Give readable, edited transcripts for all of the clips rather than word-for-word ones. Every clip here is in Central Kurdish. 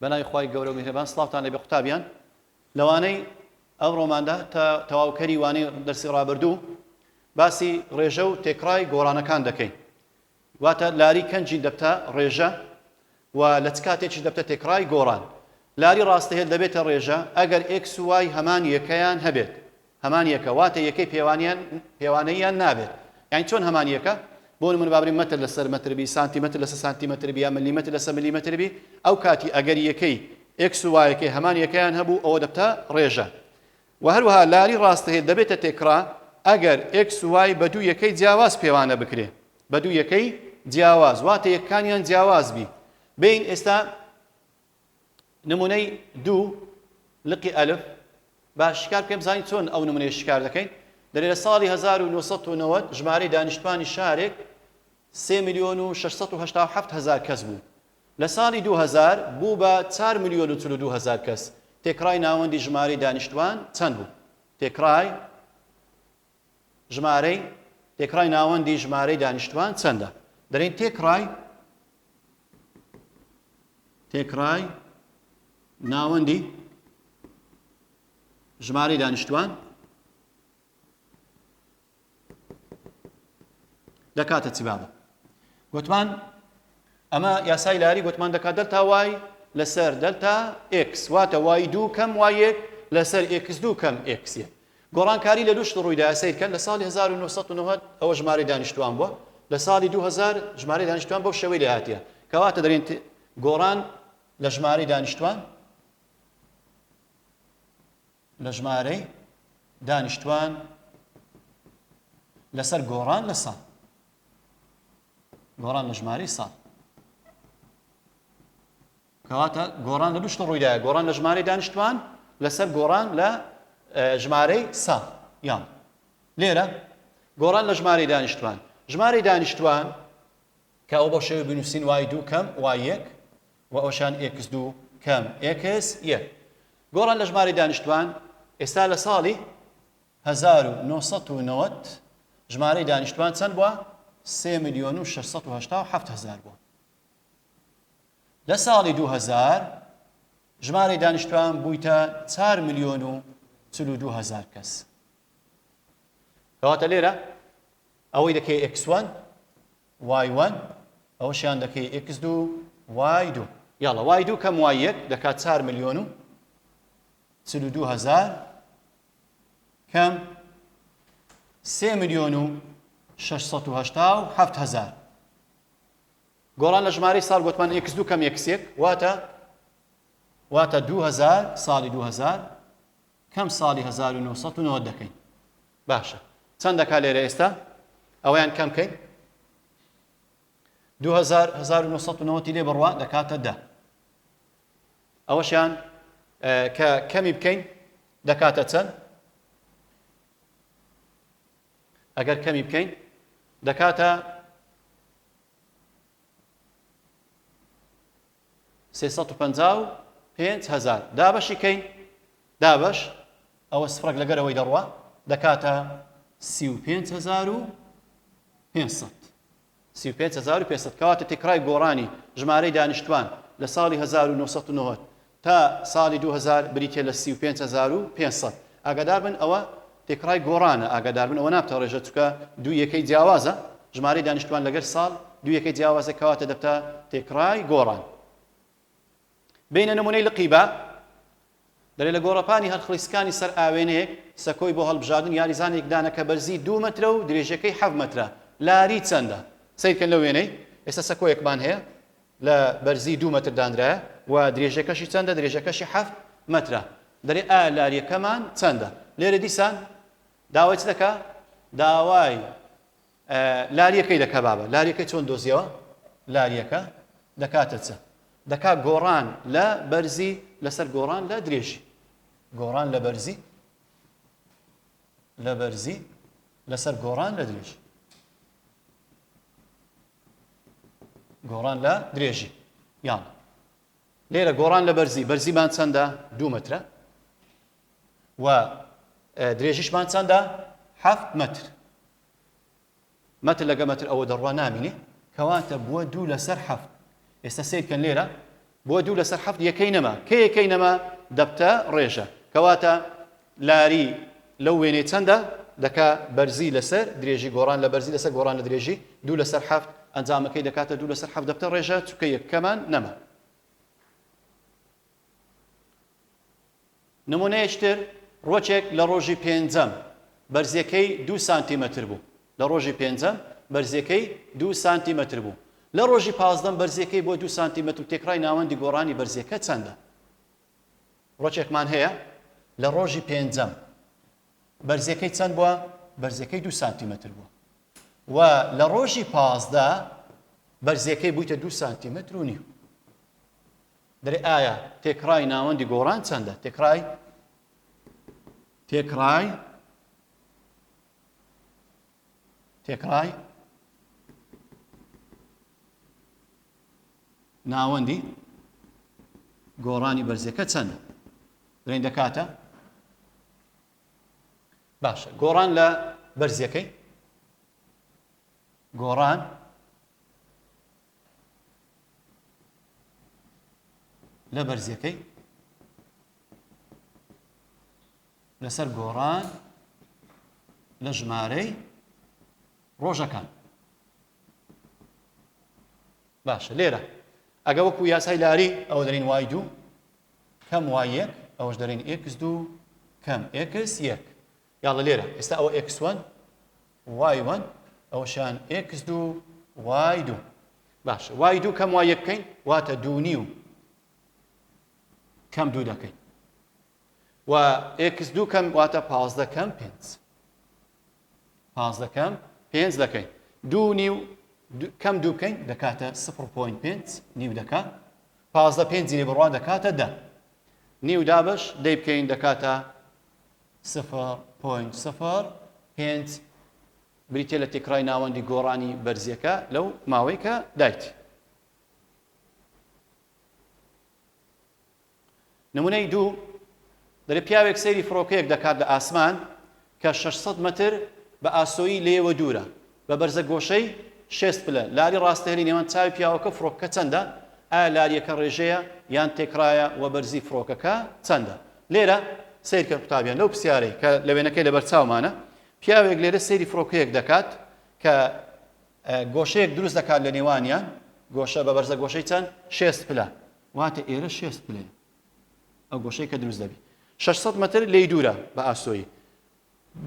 بەناوی خوای گەورە و میهرەبان سڵاوتان لێبێ قوتابیان لەوانەی ئەمڕۆماندا تا تەواوکەری وانەی دەرسی ڕابردوو باسی ڕێژە و تێکڕای گۆڕانەکان دەکەین واتە لاری کەنجی دەبتە ڕێژە و لە چ کاتێکیش دەبتە تێکڕای گۆڕان. لاری ڕاستەهێل دەبێتە ڕێژە ئەگەر ئێکس و وای هەمان یەکەیان هەبێت. هەمان یەکە واتە یەکەی پێوانیان پێوانەییان نابێت. یانی چۆن هەمان یەکە؟ بۆ نمونە با بڵێین مەتر لەسەر مەتر بی، سانتیمەتر لەسەر سانتیمەتر بی یا ملیمەتر لەسەر ملیمەتر بی، ئەو کاتی ئەگەر یەکەی ئێکس و وایەکەی هەمان یەکەیان هەبوو ئەوە دەبتە ڕێژە. وە هەروەها لاری ڕاستەهێل دەبێتە تێکڕا ئەگەر ئێکس و وای بە دوو یەکەی جیاواز پێوانە بکرێ بە دوو یەکەی جیاواز واتە یەکەکانیان جیاواز بی بێین ئێستا نمونەی دوو لقی ئەلف با شکار بکەین بزانین چۆن ئەو نمونەیە شکار دەکەین دەرێ لە ساڵی 1990 ژمارەی دانیشتوانی شارێک 3 میلیۆن و 687 هەزار کەس بوو لە ساڵی 2000 بوو بە 4 میلیۆن و 42 هەزار کەس تێکڕای ناوەندی ژمارەی دانیشتوان چەند بوو؟ تێکڕای ژمارەی تێکڕای ناوەندی ژمارەی دانیشتوان چەندە؟ دەرێن تێکڕای تێکڕای ناوەندی ژمارەی دانیشتوان دەکاتە چی بابە گوتمان ئەمە یاسای لاری گوتمان دەکات دەلتا وای لەسەر دەلتا ئێکس واتە وای دوو کەم وای یەک لەسەر ئێکس دوو کەم ئێکس یەک گۆڕانکاری لە دوو شت ڕوویدا سەیرکەن لە ساڵی 1990 ئەوە ژمارەی دانیشتوان بووە لە ساڵی 2000 ژمارەی دانیشتوان بەو شێوەی لێ هاتیە کەواتە دەرێن گۆڕان لە ژمارەی دانیشتوان لە ژمارەی دانیشتوان لەسەر گۆڕان لە ساڵ گۆڕان لە ژمارەی ساڵ کەواتە گۆڕان لە دوشتە ڕوویدایە گۆڕان لە ژمارەی دانیشتوان لەسەر گۆڕان لە ژمارەی ساڵ یان لێرە گۆڕان لە ژمارەی دانیشتوان ژمارەی دانیشتوان کە ئەو بەو شێوە بنووسین وای دوو کەم وای یەک و ئەوشان ئێکس دوو کەم ئێکس یەک گۆڕان لە ژمارەی دانیشتوان ئێستا لە ساڵی 1990 ژمارەی دانیشتوان چەند بووە؟ 3 میلیۆن و 687 هەزار بووە. لە ساڵی 2000 ژمارەی دانیشتوان بوویتە 4 میلیۆن و 42 هەزار کەس. کەواتە لێرە ئەوەی دەکەی x1 y1 ئەوەشیان دەکەی x دوو y دوو یاڵا y دوو کەم y یەک دەکات چار ملیۆن و 42 هەزار کەم سێ ملیۆن و 687 هەزار گۆڕان لە ژمارەی ساڵ گوتمان ئێکس دوو کەم ئێکس یەک واتە واتە 2000 ساڵی 2000 کەم ساڵی 1990 دەکەین باشە چەند دەکا لێرە ئێستا ئەوەیان کەم کەین 2000 1990 لێ بڕوا دەکاتە دە ئەوەشیان کە کەمی بکەین دەکاتە چەند ئەگەر کەمی بکەین دەکاتە 355 هزار دابەشی کەین دابەش ئەوە سفرەک لەگەر ئەوەی دەڕوا دەکاتە 35500 35500 کەواتە تێکڕای گۆڕانی ژمارەی دانیشتوان لە ساڵی 1990 تا ساڵی 2000 بریتە لە 35500 ئاگادار بن ئەوە تێکڕای گۆڕانە ئاگادار بن ئەوە نابتە ڕێژە چکە دوو یەکەی جیاوازە ژمارەی دانیشتوان لەگەر ساڵ دوو یەکەی جیاوازە کەواتە دەبتە تێکڕای گۆڕان بینە نمونەی لقی با دەرێ لە گۆڕەپانی هەرخڵیسکانی سەر ئاوێنەیەک سەکۆی بۆ هەڵبژاردن یاریزانێک دانە کە بەرزی دوو مەترە و درێژیەکەی حەفت مەترە لاری چەندە؟ سەیرکەن لەو وێنەی ئێستا سەکۆیەکمان هەیە لە بەرزی دوو مەتر دانرایە و درێژەکەشی چەندە درێژەکەشی حەفت مەترە دەرێ ئایا لاریەکەمان چەندە لێرە دیسان داوای چ دەکا داوای لاریەکەی دەکا بابە لاریەکەی چۆن دۆزیەوە لاریەکە دەکاتە چ دەکا گۆڕان لە بەرزی لەسەر گۆڕان لە درێژی گۆڕان لە بەرزی لە بەرزی لەسەر گۆڕان لە درێژی گۆڕان لە درێژی یان لێرە گۆڕان لە بەرزی بەرزیمان چەندە دوو مەترە و درێژیشمان چەندە حەفت مەتر مەتر لەگە مەتر ئەوە دەڕوا نامینێ کەواتە بووە دوو لەسەر حەفت ئێستا سیرکەن لێرە بۆ دوو لەسەر حەفت یەکەی نەما کە یەکەی نەما دەبتە ڕێژە کەواتە لاری لەو وێنەی چەندە دەکا بەرزی لەسەر درێژی گۆڕان لە بەرزی لەسەر گۆڕان لە درێژی دوو لەسەر حەفت ئەنجامەکەی دەکاتە دوو لەسەر حەفت دەبتە ڕێژە چونکە یەکەمان نەما. نمونەیەکی تر ڕوەکێک لە ڕۆژی پێنجەم بەرزیەکەی دوو سانتیمەتر بوو لە ڕۆژی پێنجەم بەرزیەکەی دوو سانتیمەتر بوو لە ڕۆژی پازدەم بەرزیەکەی بۆ دوو سانتیمەتر و تێکڕای ناوەندی گۆڕانی بەرزیەکە چەندە؟ ڕۆکێکمان هەیە لە ڕۆژی پێنجەم بەرزیەکەی چەند بووە؟ بەرزیەکەی دوو سانتیمەتر بووە و لە ڕۆژی 15 بەرزیەکەی بوویتە دوو سانتیمەتر و نیو. دەرێ ئایا تێکڕای ناوەندی گۆڕان چەندە؟ تێکڕای تێکڕای تێکڕای ناوەندی گۆڕانی بەرزیەکە چەندە؟ دەڵێین دەکاتە باشە گۆڕان لە بەرزیەکەی گۆڕان لە بەرزیەکەی لەسەر گۆڕان لە ژمارەی ڕۆژەکان باشە لێرە ئەگە وەکو یاسای لاری ئەوە دەرین y دوو کەم y یەک ئەوەش دەرین ئێکس دوو کەم ئێکس یەک یاڵە لێرە ئێستا ئەوە x one y one ئەوەشیان ئێکس دوو وای دوو باشە y دوو کەم y یەک بکەین واتە دوو نیو کەم دوو دەکەین و ئێکس دوو کەم واتە 15 کەم پێنج 15 کەم پێنج دەکەین دوو نیو کەم دوو بکەین دەکاتە 0.5 نیو دەکات 15 پێنجی لێ بڕوا دەکاتە دە نیو دابش دەی بکەین دەکاتە 0.05 بریتە لە تێکڕای ناوەندی گۆڕانی بەرزیەکە لەو ماوەی کە دایت. نمونەی دوو، دەرێ پیاوێک سەیری فڕۆکەیەک دەکات لە ئاسمان کە 600 مەتر بە ئاسۆیی لێیەوە دوورە، بە بەرزە گۆشەی شێست پلە، لاری ڕاستەهێلی نێوان چاوی پیاوەکە و فڕۆکەکە چەندە؟ ئایا لارییەکە ڕێژەیە یان تێکڕایە و بەرزی فڕۆکەکە چەندە؟ لێرە سەیرکەن قوتابیان لەو پرسیارەی کە لە وێنەکەی لەبەرچاومانە، پیاوێک لێرە سەیری فڕۆکەیەک دەکات کە گۆشەیەک دروست دەکات لە نێوانیان، گۆشە بە بەرزە گۆشەی چەند؟ شێست پلە. واتە ئێرە شێست پلەیە ئەو گۆشەی کە دروست دەبی 600 مەتر لێی دوورە بە ئاسۆیی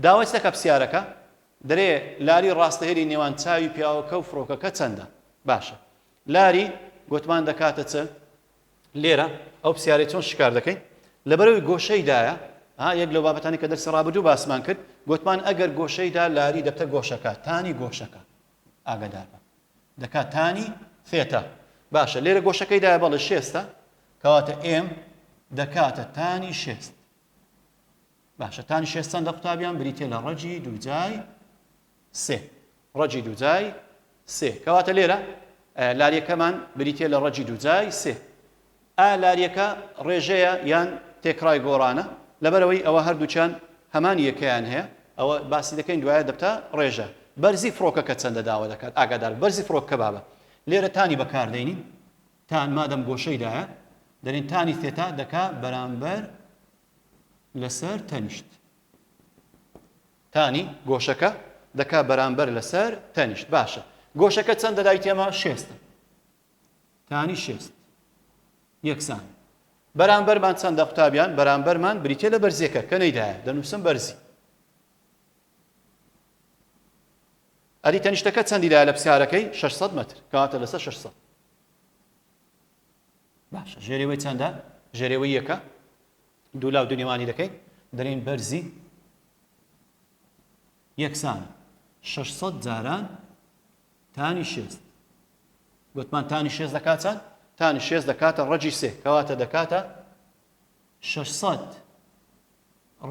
داوای چ دەکا پرسیارەکە دەرێ لاری ڕاستەهێلی نێوان چاوی پیاوەکە و فڕۆکەکە چەندە باشە لاری گوتمان دەکاتە چ لێرە ئەو پرسیارەی چۆن شکار دەکەین لەبەرەوەی گۆشەی دایە ها یەک لەو بابەتانی کە دەرسی ڕابردوو باسمان کرد گوتمان ئەگەر گۆشەیدا لاری دەبتە گۆشەکە تانی گۆشەکە ئاگادار بە دەکات تانی ثێتا. باشە لێرە گۆشەکەی دایە بەڵێ شێستە کەواتە M دەکاتە تانی شێست. باشە تانی شێست چەندە قوتابیان بریتە لە ڕەجی دووجای سێ ڕەجی دووجای سێ کەواتە لێرە لاریەکەمان بریتە لە ڕەجی دووجای سێ ئایا لاریەکە ڕێژەیە یان تێکڕای گۆڕانە؟ لەبەرئەوەی ئەوە هەردووکیان هەمان یەکەیان هەیە ئەوە باسی دەکەین دوایە دەبتە ڕێژە. بەرزی فڕۆکەکە چەندە داوا دەکات ئاگادار بەرزی فڕۆکەکە بابە لێرە تانی بەکاردەینین تان مادەم گۆشەی دایە دەرین تانی ثێتا دەکا بەرامبەر لەسەر تەنیشت تانی گۆشەکە دەکا بەرامبەر لەسەر تەنیشت باشە گۆشەکە چەندە دایتێمە شێستە تانی شێست یەکسان بەرامبەرمان چەندە قوتابیان بەرامبەرمان بریتە لە بەرزیەکە کە نەیدایە دەنووسم بەرزی ئەری تەنیشتەکە چەندی دایە لە پرسیارەکەی 600 مەتر کەواتە لەسەر 600 باشە ژێرەوەی چەندە ژێرەوەی یەکە دوو لاو دوو نێوانی دەکەین دەرین بەرزی یەکسان 600 جاران تانی شێست گوتمان تانی شێست دەکات چەند؟ تانی شێست دەکاتە ڕەجی سێ کەواتە دەکاتە 600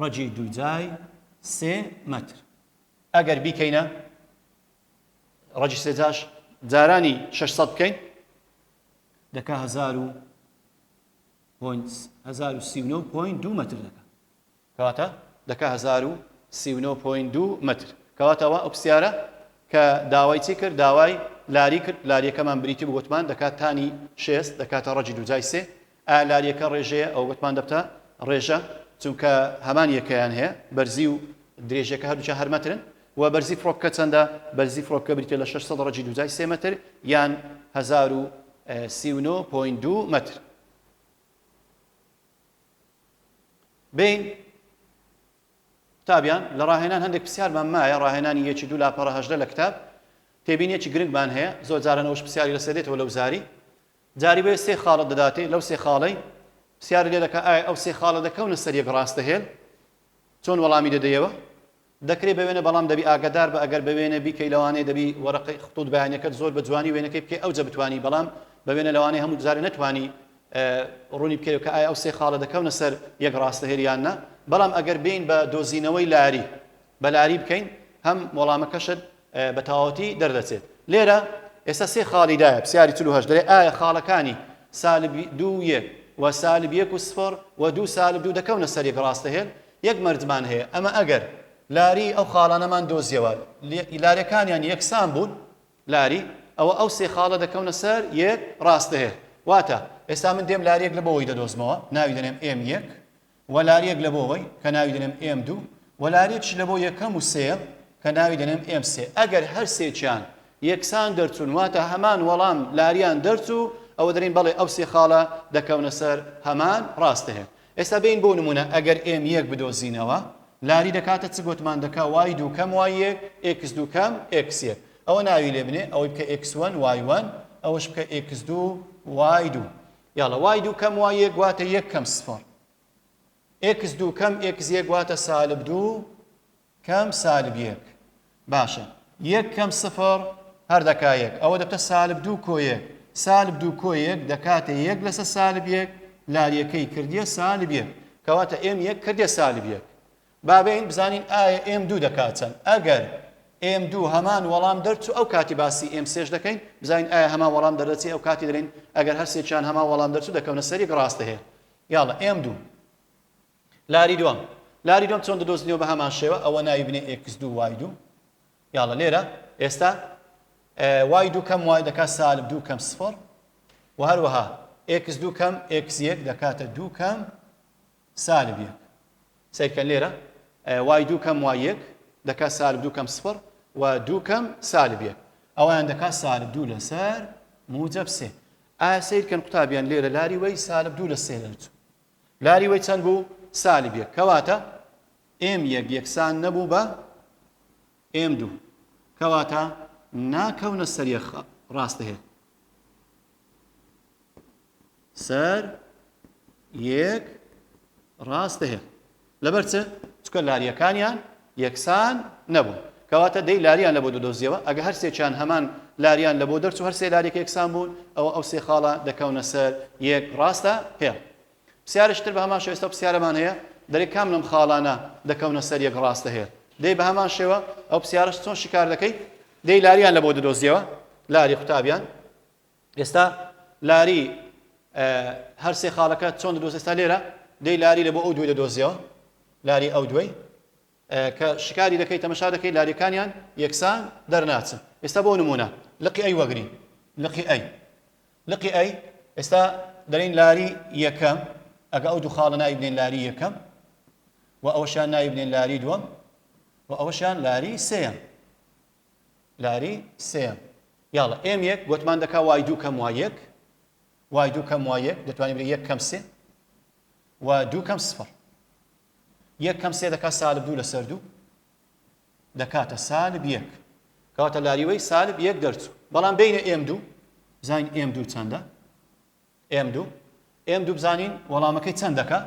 ڕەجی دووجای سێ مەتر ئەگەر بیکەینە ڕەجی سێ جاش جارانی 600 بکەین دەکا 1039.2 مەتر دەکا کەواتە دەکا 1039.2 مەتر. کەواتە ئەوە ئەو پرسیارە کە داوای چی کرد؟ داوای لاری کرد، لاریەکەمان بریتی بوو گۆتمان دەکات تانی شێست دەکاتە ڕەجی دووجای سێ، ئایا لاریەکە ڕێژەیە؟ ئەوە گۆتمان دەبتە ڕێژە، چونکە هەمان یەکەیان هەیە، بەرزی و درێژیەکە هەردووکیان هەر مەترن، وە بەرزی فڕۆکەکە چەندە؟ بەرزی فڕۆکەکە بریتیە لە 600 ڕەجی دووجای سێ مەتر یان 1039.2 مەتر. بین قوتابیان لە ڕاهێنان هەندێک پرسیارمان مایە ڕاهێنانی یەکی دوو لاپەڕە 18 لە کتاب تێبینیەکی گرنگمان هەیە زۆر جاران ئەوش پرسیاری لەسەر دێتەوە لە وزاری جاری بێ سێ خاڵت دەداتێ لەو سێ خاڵەی پرسیاری لێ دەکا ئایا ئەو سێ خاڵە دەکەونە سەر یەک ڕاستە هێل چۆن وەڵامی دەدەیەوە دەکرێ بە وێنە بەڵام دەبی ئاگادار بە ئەگەر بە وێنە بیکەی لەوانەیە دەبی وەرەقەی خطوط بەیانەکەت زۆر بە جوانی وێنەکەی بکەی ئەوجە بتوانی بەڵام بە وێنە لەوانەیە هەموو جارێ نەتوانی ڕوونی بکەیەوە کە ئایا ئەو سێ خاڵە دەکەونە سەر یەک ڕاستەهێل یان نا بەڵام ئەگەر بێین بە دۆزینەوەی لاری بە لاری بکەین هەم وەڵامەکەشت بە تەواوەتی دەردەچێت لێرە ئێستا سێ خاڵی دایە پرسیاری 48 دەرێ ئایا خاڵەکانی سالب دوو یەک و سالب یەک و سفر و دوو سالب دوو دەکەونە سەر یەک ڕاستەهێل یەک مەرجمان هەیە ئەمە ئەگەر لاری ئەو خاڵانەمان دۆزیەوە لاریەکانیان یەکسان بوون لاری ئەوە ئەو سێ خاڵە دەکەونە سەر یەک ڕاستەهێل واتە ئێستا من دێم لاریەک لە بۆی دەدۆزمەوە ناوی دەنێم M یەک و لاریەک لە بۆوەی کە ناوی دەنێم M دوو و لاریەکیش لە بۆ یەکەم و سێیەم کە ناوی دەنێم M سێ ئەگەر هەر سێکیان یەکسان دەرچوون واتە هەمان وەڵام لاریان دەرچوو ئەوە دەرێین بەڵێ ئەو سێ خاڵە دەکەونە سەر هەمان ڕاستەهێل ئێستا بێین بۆ نموونە ئەگەر M یەک بدۆزینەوە لاری دەکاتە چ گۆتمان دەکا Y دوو کەم Y یەک X دوو کەم X یەک ئەوە ناوی لێ بنێ ئەوەی بکە X one Y one ئەوەش بکە X دوو Y دوو یاڵە Y دوو کەم Y یەک واتە یەک کەم سفر X دوو کەم X یەک واتە سالب دوو کەم سالب یەک باشە یەک کەم سفر هەر دەکا یەک ئەوە دەبتە سالب دوو کۆ یەک سالب دوو کۆ یەک دەکاتە یەک لەسەر سالب یەک لاریەکەی کردیە سالب یەک کەواتە M یەک کردیە سالب یەک با بێین بزانین ئایا M دوو دەکات چەند ئەگەر M دوو هەمان وەڵام دەرچوو ئەو کاتی باسی M سێش دەکەین بزانین ئایا هەمان وەڵام دەردەچێ ئەو کاتی دەرێن ئەگەر هەرسێکیان هەمان وەڵام دەرچوو دەکەونە سەر یەک ڕاستە هەیە یاڵە M دوو لاری دووەم لاری دووەم چۆن دەدۆزینەوە بە هەمان شێوە ئەوە ناوی بنێ X دوو Y دوو یاڵە لێرە ئێستا Y دوو کەم Y دەکات سالب دوو کەم سفر و هەروەها X دوو کەم X یەک دەکاتە دوو کەم سالب یەک سەیرکەن لێرە Y دوو کەم Y یەک دەکات سالب دوو کەم سفر و دوو کەم سالب یەک ئەویان دەکات سالب دوو لەسەر موجب سێ ئایا سەیرکەن قوتابیان لێرە لاری وەی سالب دوو لە سێ دەرچوو لاری وەی چەند بوو؟ سالب یەک. کەواتە M یەک یەکسان نەبوو بە M دوو. کەواتە ناکەونە سەر یەک ڕاستەهێل. سەر یەک ڕاستەهێل. لەبەر چ؟ چونکە لاریەکانیان یەکسان نەبوون. کەواتە دەی لاریان لە بۆ دەدۆزیەوە، ئەگە هەرسێکیان هەمان لاریان لە بۆ دەرچوو هەرسێ لاریەکە یەکسان بوون، ئەوە ئەو سێ خاڵە دەکەونە سەر یەک ڕاستە هێڵ. پرسیارێکی تر بە هەمان شێوە ئێستا پرسیارەمان هەیە دەرێ کام لەم خاڵانە دەکەونە سەر یەک ڕاستە هێڵ؟ دەی بە هەمان شێوە ئەو پرسیارەش چۆن شیکار دەکەی؟ دەی لاریان لە بۆ دەدۆزیەوە لاری قوتابیان ئێستا لاری هەر سێ خاڵەکە چۆن دەدۆز ئێستا لێرە دەی لاری لە بۆ ئەو دووی دەدۆزیەوە لاری ئەو دووی کە شکاری دەکەی تەمەشا دەکەی لاریەکانیان یەکسان دەرناچن ئێستا بۆ نمونە لقی A وەگرین لقی A لقی A ئێستا دەرین لاری یەکەم ئەگە ئەو دوو خاڵە ناوی بنێن لاری یەکەم و ئەوەشیان ناوی بنێن لاری دووەم و ئەوەشیان لاری سێیەم لاری سێیەم یاڵە M یەک گۆتمان دەکا Y دوو کەم Y یەک Y دوو کەم Y یەک دەتوانین بڵێ یەک کەم سێ و دوو کەم سفر یەک کەم سێ دەکات سالب دوو لەسەر دوو دەکاتە سالب یەک کەواتە لاریوەی سالب یەک دەرچوو بەڵام بینە M دوو بزانین M دوو چەندە M دوو M دوو بزانین وەڵامەکەی چەند دەکا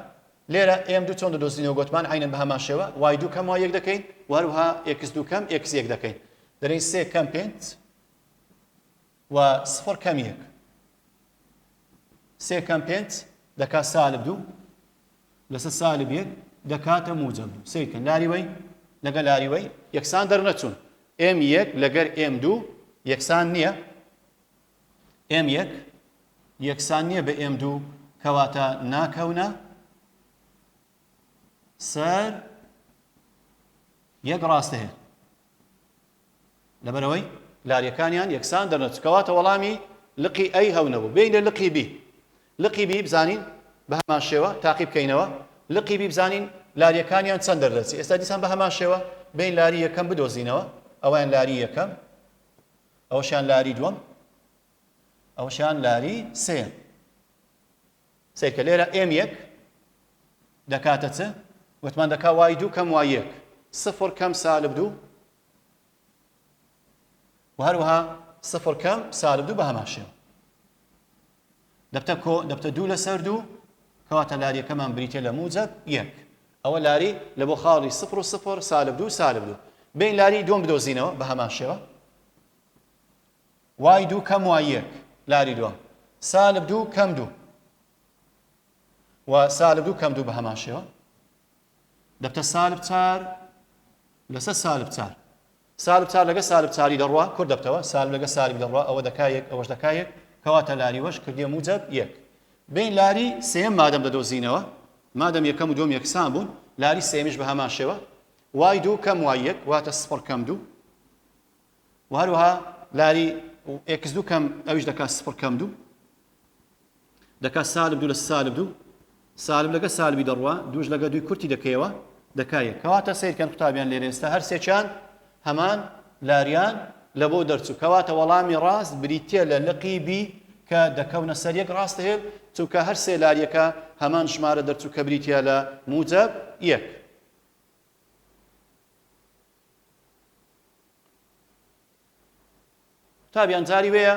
لێرە M دوو چۆن دەدۆزینەوە گۆتمان عەینەن بە هەمان شێوە Y دوو کەم Y یەک دەکەین و هەروەها X دوو کەم X یەک دەکەین دەرێین سێ کەم پێنج و سفر کەم یەک سێ کەم پێنج دەکات سالب دوو لەسەر سالب یەک دەکاتە موجەب دوو سەیرکەن لاری وەی لەگەر لاری وەی یەکسان دەرنەچوون M یەک لەگەر M دوو یەکسان نییە M یەک یەکسان نییە بە M دوو کەواتە ناکەونە سەر یەک ڕاستە هەیە لەبەرەوەی. لاریەکانیان یەکسان دەرنەچوو کەواتە وەڵامی لقی A هەو نەبوو. بێینە لقی B. لقی B بزانین بە هەمان شێوە تاقی بکەینەوە لقی B بزانین لاریەکانیان چەند دەردەچی ئێستا دیسان بە هەمان شێوە بین لاری یەکەم بدۆزینەوە ئەویان لاری یەکەم ئەوەشیان لاری دووەم ئەوەشیان لاری سێیەم سەیرکە لێرە M یەک دەکاتە چ وتمان دەکا y دوو کەم y یەک سفر کەم سالب دوو و هەروەها سفر کەم سالب دوو بە هەمان شێوە دەبتە کۆ دەبتە دوو لەسەر دوو کەواتە لاریەکەمان بریتە لە موجب یەک ئەوە لاری لە بۆ خاڵی سفر و سفر سالب دوو سالب دوو بین لاری دووەم بدۆزینەوە بە هەمان شێوە y دوو کەم y یەک لاری دووەم سالب دوو کەم دوو و سالب دوو کەم دوو بە هەمان شێوە دەبتە سالب چار لەسەر سالب چار سالب چار لەگە سالب چاری دەڕوا کورت دەبتەوە سالب لەگە سالب دەڕوا ئەوە دەکا یەک ئەوەش دەکا یەک کەواتە لاری وەش کردیە موجب یەک بین لاری سێم مادەم دەدۆزینەوە مادەم یەکەم و دووەم یەکسان بوون لاری سێمیش بە هەمان شێوە y دوو کەم y یەک واتە سفر کەم دوو و هەروەها لاری x دوو کەم ئەویش دەکات سفر کەم دوو دەکات سالب دوو لە سالب دوو سالب لەگە سالبی دەڕوا دووش لەگە دووی کورتی دەکەیەوە دەکا یەک کەواتە سەیرکەن قوتابیان لێرە ئێستا هەر سێکیان هەمان لاریان لە بۆ دەرچوو کەواتە وەڵامی ڕاست بریتە لە لقی B کە دەکەونە سەر یەک ڕاستە هێڵ چونکە هەر سێ لاریەکە هەمان ژمارە دەرچوو کە بریتە لە موجب یەک. قوتابیان جاری وەیە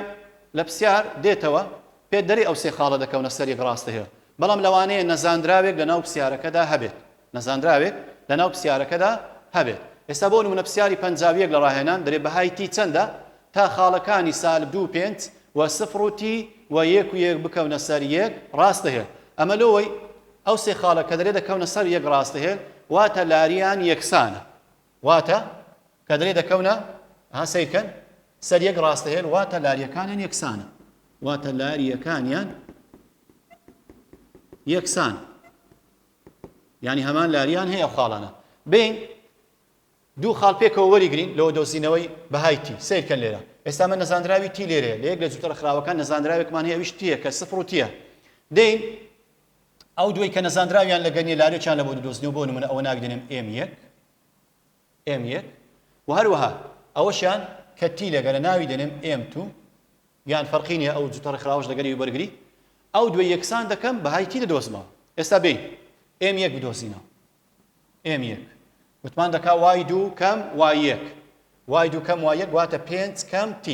لە پرسیار دێتەوە پێت دەرێ ئەو سێ خاڵە دەکەونە سەر یەک ڕاستە هێڵ بەڵام لەوانەیە نەزاندراوێک لە ناو پرسیارەکەدا هەبێت نەزاندراوێک لە ناو پرسیارەکەدا هەبێت ئێستا بۆ نمونە پرسیاری 51 لە ڕاهێنان دەرێ بەهای t چەندە تا خاڵەکانی سالب دوو پێنج و سفر و t و یەک و یەک بکەونە سەر یەک ڕاستە هێڵ ئەمە لۆوەی ئەو سێ خاڵە کە دەرێ دەکەونە سەر یەک ڕاستە هێڵ واتە لاریان یەکسانە واتە کە دەرێ دەکەونە ها سەیرکەن سەر یەک ڕاستە هێڵ واتە لاریەکانیان یەکسانە واتە لاریەکانیان یەکسان یعنی هەمان لاریان هەیە خاڵانە بین دوو خاڵ پێکەوە وەریگرین لەوە دۆزینەوەی بەهای t سەیرکەن لێرە ئێستا من نەزاندراوی t لێرەیە لە یەک لە جوتە ڕێکخراوەکان نەزاندراوێکمان هەیە ئەویش t یە کە سفر و t یە دێین ئەو دووەی کە نەزاندراویان لەگەر نیە لارێکیان لە بۆ دەدۆزنەوە بۆ نمونە ئەوە ناوی دەنێم M یەک M یەک و هەروەها ئەوەشیان کە t لەگەرە ناوی دەنێم M two یان فەرقی نیە ئەو جوتە ڕێکخراوەش لەگەری وەرگری ئەو دوێ یەکسان دەکەم بەهای t دەدۆزمەوە ئێستا بین M یەک بدۆزینەوە M یەک وتمان دەکا y دوو کەم y یەک y دوو کەم y یەک واتە پێنج کەم t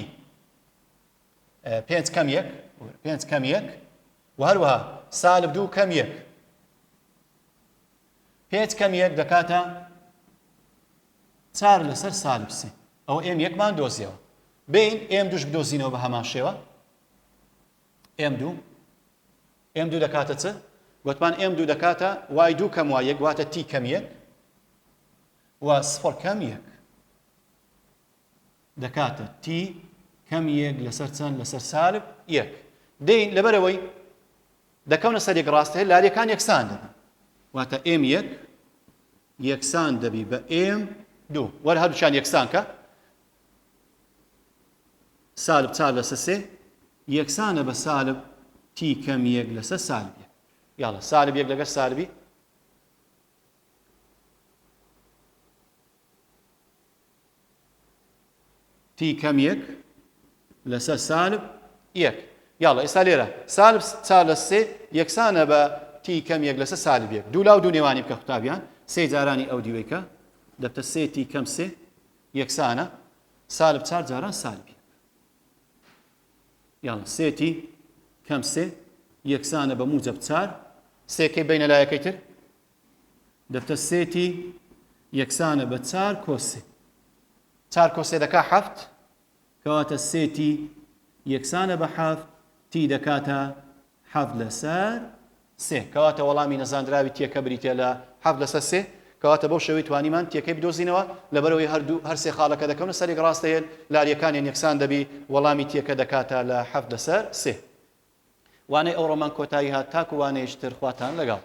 پێنج کەم یەک پێنج کەم یەک و هەروەها سالب دوو کەم یەک پێنج کەم یەک دەکاتە چار لەسەر سالب سێ ئەوە M یەکمان دۆزیەوە بین M دووش بدۆزینەوە بە هەمان شێوە M دوو M دوو دەکاتە چ گوتمان M دوو دەکاتە y دوو کەم y یەک واتە t کەم یەک و سفر کەم یەک دەکاتە t کەم یەک لەسەر چەند لەسەر سالب یەک دێین لەبەرەوەی دەکەونە سەر یەک ڕاستە لاریەکان یەکسان دەبن واتە M یەک یەکسان دەبی بە M دوو وەر هەردووچان یەکسان کە سالب چار لەسەر سێ یەکسانە بە سالب t کەم یەک لەسەر سالب یەک یاڵە سالب یەک لەگەر سالبی t کەم یەک لەسەر سالب یەک یاڵە ئێستا لێرە سالب چار لە سێ یەکسانە بە t کەم یەک لەسەر سالب یەک دوو لاو دوو نێوانی بکە قوتابیان سێ جارانی ئەو دیوەیکە دەبتە سێ t کەم سێ یەکسانە سالب چار جاران سالب یەک یاڵە سێ t کەم سێ یەکسانە بە موجب چار سێکەی بینە لایەکەی تر دەبتە سێ t یەکسانە بە چار کۆ سێ. چار کۆ سێ دەکا حەفت، کەواتە سێ t یەکسانە بە حەفت، t دەکاتە حەفت لەسەر سێ. کەواتە وەڵامی نەزاندراوی t یەکە بریتیە لە حەفت لەسەر سێ. کەواتە بەو شێوەی توانیمان t یەکەی بدۆزینەوە، لەبەرئەوەی هەردوو هەر سێ خاڵەکە دەکەونە سەر یەک ڕاستە هێل، لاریەکانیان یەکسان دەبی، وەڵامی t یەکە دەکاتە لە حەفت لەسەر سێ. وانەی ئەوڕۆمان کۆتایی هات، تاکو وانەیەکی تر خواتان لەگەڵ.